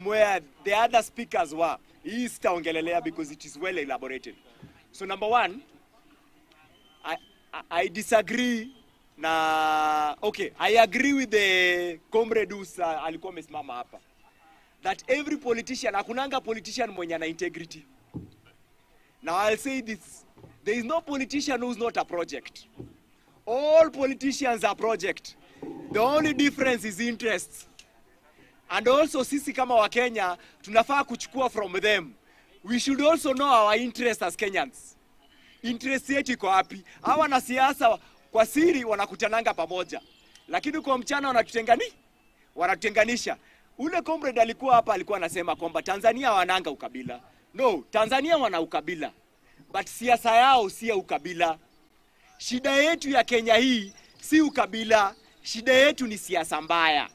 where the other speakers were. Hii sitaongelelea because it is well elaborated. So number one, I disagree na, okay, I agree with the comrade who alikuwa amesimama hapa, that every politician, hakunanga politician mwenye ana integrity. Now I'll say this, there is no politician who's not a project. All politicians are project. The only difference is interests. And also sisi kama Wakenya tunafaa kuchukua from them. We should also know our interests as Kenyans. Interest yetu iko wapi? Hawa wanasiasa kwa siri wanakutananga pamoja, lakini kwa mchana wanatutenganisha. Ule comrade alikuwa hapa alikuwa anasema kwamba Tanzania wananga ukabila. No, Tanzania wana ukabila, but siasa yao si ya ukabila. Shida yetu ya Kenya hii si ukabila, shida yetu ni siasa mbaya.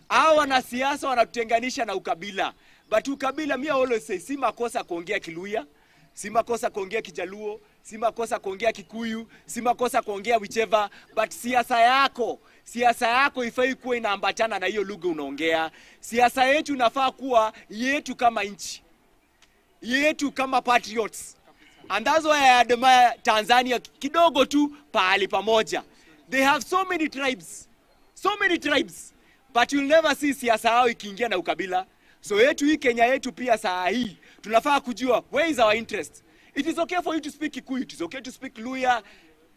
Hawa wanasiasa wanatutenganisha na ukabila. But ukabila, mi always say, si makosa kuongea Kiluya, si makosa kuongea Kijaluo, si makosa kuongea Kikuyu, si makosa kuongea whichever, but siasa yako ifai kuwa inaambatana na hiyo lugha unaongea. Siasa yetu inafaa kuwa yetu kama nchi, yetu kama patriots. And that's why I admire Tanzania kidogo tu pahali pamoja. They have so many tribes. So many tribes. But you'll never see siasa yao ikiingia na ukabila. So yetu hii Kenya yetu pia saa hii tunafaa kujua where is our interest. It is okay for you to speak Kikuyu, it is okay to speak Luya,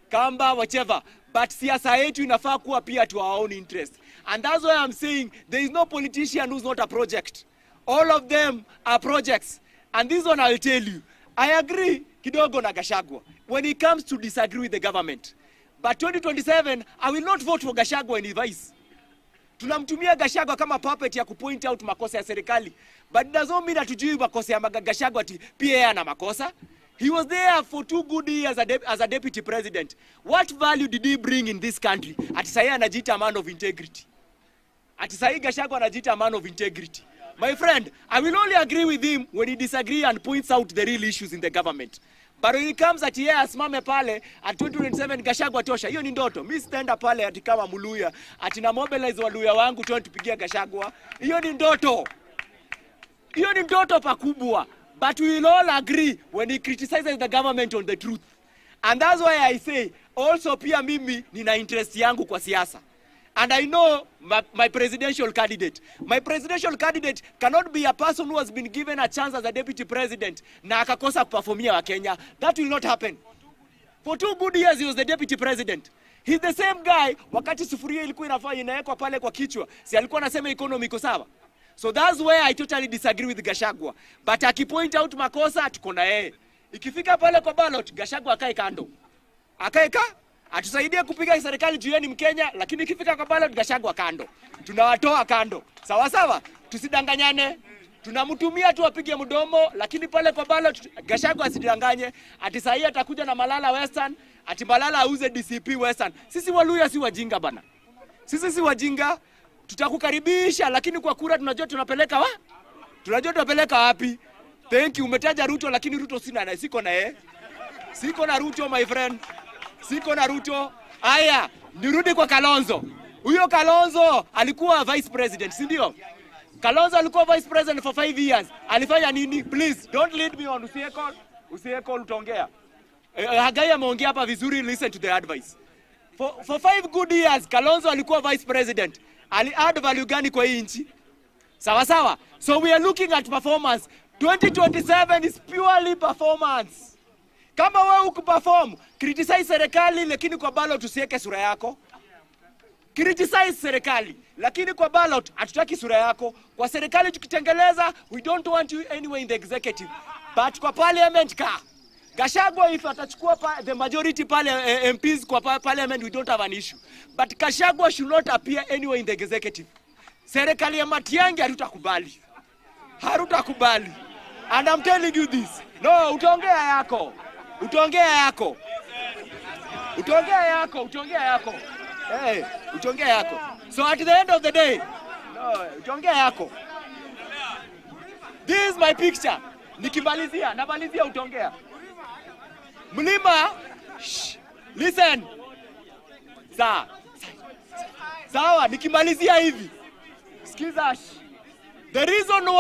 Kamba, whatever. But siasa yetu inafaa kuwa pia to our own interest. And that's why I'm saying there is no politician who's not a project. All of them are projects. And this one I'll tell you. I agree kidogo na Gachagua when it comes to disagree with the government. But 2027, I will not vote for Gachagua in vice. Tunamtumia Gachagua kama puppet ya kupoint out makosa ya serikali. But it doesn't mean hatujui makosa ya Gachagua, ati pia yeye ana makosa. He was there for 2 good years as a deputy president. What value did he bring in this country? Ati sahi anajiita man of integrity. Ati sahi Gachagua anajiita man of integrity. My friend, I will only agree with him when he disagree and points out the real issues in the government. But when it comes ati yeye asimame pale at 2027, Gachagua tosha, hiyo ni ndoto. Mimi sitaenda pale ati kama Mluya, ati na mobilize Waluya wangu tuende tupigie Gachagua. Hiyo ni ndoto. Hiyo ni ndoto pakubwa. But we will all agree when he criticizes the government on the truth. And that's why I say also pia mimi nina interest yangu kwa siasa. And I know my presidential candidate. My presidential candidate cannot be a person who has been given a chance as a deputy president na akakosa kuperformia Wakenya. That will not happen. For 2 good years he was the deputy president. He's the same guy wakati sufuria ilikuwa inafaa inawekwa pale kwa kichwa, si alikuwa anasema economy iko sawa? So that's where I totally disagree with Gachagua. But akipoint out makosa, tuko na yeye. Ikifika pale kwa ballot, Gachagua akae kando. Akae ka atusaidie kupiga serikali juu yeye ni Mkenya, lakini ikifika kwa ballot, Gachagua kando. Tunawatoa kando. Sawa sawa? Tusidanganyane. Tunamtumia tu apige mdomo, lakini pale kwa ballot Gachagua asidanganye. Ati sahi atakuja na Malala Western, ati Malala auze DCP Western. Sisi Waluya si wajinga, bana. Sisi si wajinga. Tutakukaribisha, lakini kwa kura tunajua tunapeleka wa? Tunajua tunapeleka wapi. Thank you. Umetaja Ruto, lakini Ruto sina na siko na yeye. Siko na Ruto, my friend. Siko na Ruto. Aya, nirudi kwa Kalonzo. Huyo Kalonzo alikuwa vice president, si ndio? Kalonzo alikuwa vice president for 5 years. Alifanya nini? Please don't lead me on. Usieko, usieko, utaongea. Hagai ameongea hapa vizuri, listen to the advice. For 5 good years Kalonzo alikuwa vice president. Ali add value gani kwa hii nchi? Sawa sawa. So we are looking at performance. 2027 is purely performance. Kama wewe hukuperform, criticize serikali, lakini kwa ballot usiweke sura yako. Criticize serikali, lakini kwa ballot hatutaki sura yako. Kwa serikali tukitengeleza, we don't want you anywhere in the executive. But kwa parliament ka. Gachagua if atachukua the majority pale MPs kwa parliament, we don't have an issue. But Gachagua should not appear anywhere in the executive. Serikali ya Matiang'i hatutakubali. Hatutakubali. And I'm telling you this. No, utaongea yako. Utaongea yako. Utaongea yako, utaongea yako. Hey, utaongea yako. So at the end of the day, no, utaongea yako. This is my picture. Nikimalizia, namalizia, utaongea. Mlima, shh, listen. Sawa. Sawa, nikimalizia hivi. Sikiza. Shh. The reason why